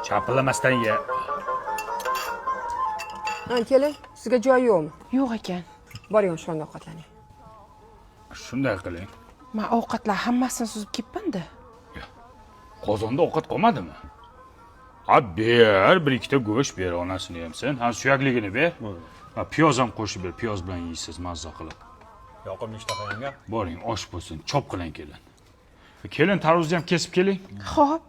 Chapillamasdan ye. Ha, kelin, sizga joy yo'qmi? Yo'q ekan. Boring oshxonada ovqatlaning. Shunday qiling. Man ovqatlar hammasini suzib ketibman-da. Qozonda ovqat qolmadimi? Ha, ber, bir ikkita go'sht ber, onasini ham sen. Ha, suyakligini ber. Ha, piyoz ham qo'shib ber, piyoz bilan yeysiz mazza qilib. Yoqimli ishtaha yanga. Boring, osh bo'lsin, chop qiling kelin. Kelin, tarvuzni ham kesib keling. Xo'p.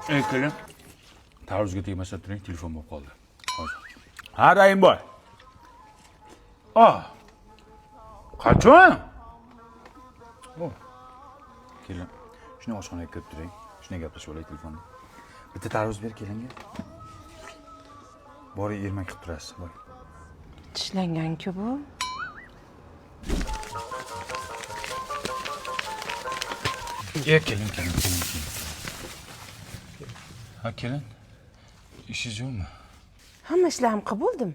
Ey kelin. Tarvuzga tegmasa turing, telefon bo'lib qoldi. Hozir. Ha, Rahimboy. Ah. Qachon? O. Kelin, shuni oshxonaga kirib turing. Shuni gaplashib olay telefonda. Bitta tarvuz ber kelinga. Boring, ermak qilib turasiz, boring. Tishlangan-ku bu. E, kelin, kelin, kelin, kelin. Ha, kelin. Ishingiz yo'qmi? Hamma ishlarimni qilib bo'ldim.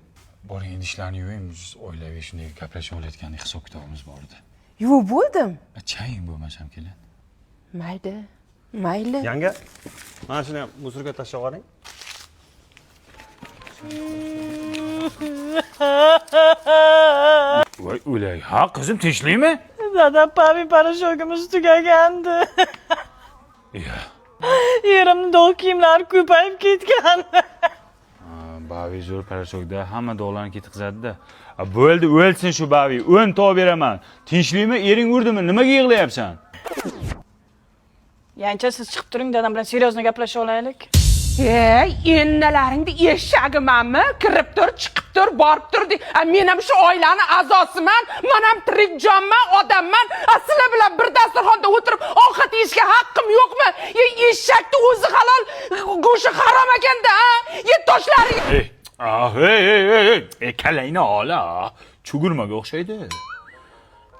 Boring, idishlarni yuving, biz oilaviy shunday gaplashib olayotgan hisob kitobimiz bor edi. Yuvib bo'ldim. Chaying bo'lmasam kelin. Mayli. Mayli. Yanga, mana shuni ham musorga tashlab yuboring. Voy o'lay. Ha, qizim tinchlikmi? Dadam pavi parashogimiz tugagandi. Iya. Erimni dog' kiyimlari ko'payib ketgan. Bavi zo'r parashokda hamma dog'larni ketqizadi-da. Bo'ldi, o'lsin shu Bavi. 10 tog' beraman. Tinchlikmi? Ering urdimi? Nimaga yig'layapsan? Yancha, siz chiqib turing, dadam bilan серьезно gaplashib olaylik. Ey, ennalaringni eshagimanmi? Kirib tur, chiqib tur, borib tur de. A, men ham shu oilani a'zosiman, men ham tirik jonman, odamman. A, sizlar bilan bir dasturxonda o'tirib ovqat yeyishga haqqim yo'qmi? Ye, eshakni o'zi halol, go'shti harom ekanda, ha? Ye, toshlaring. Ey, ah, ey, ey, ey, ey. Ey, kallangni ol, ah. Chugurmaga o'xshaydi.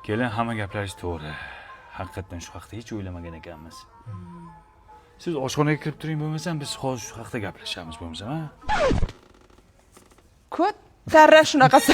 Kelin, hamma gaplaringiz to'g'ri. Haqiqatdan shu haqda hech o'ylamagan ekanmiz. Siz oshxonaga kirib turing bo'lmasam, biz hozir shu haqda gaplashamiz bo'lmasam, ha? Ko'tara shunaqasi.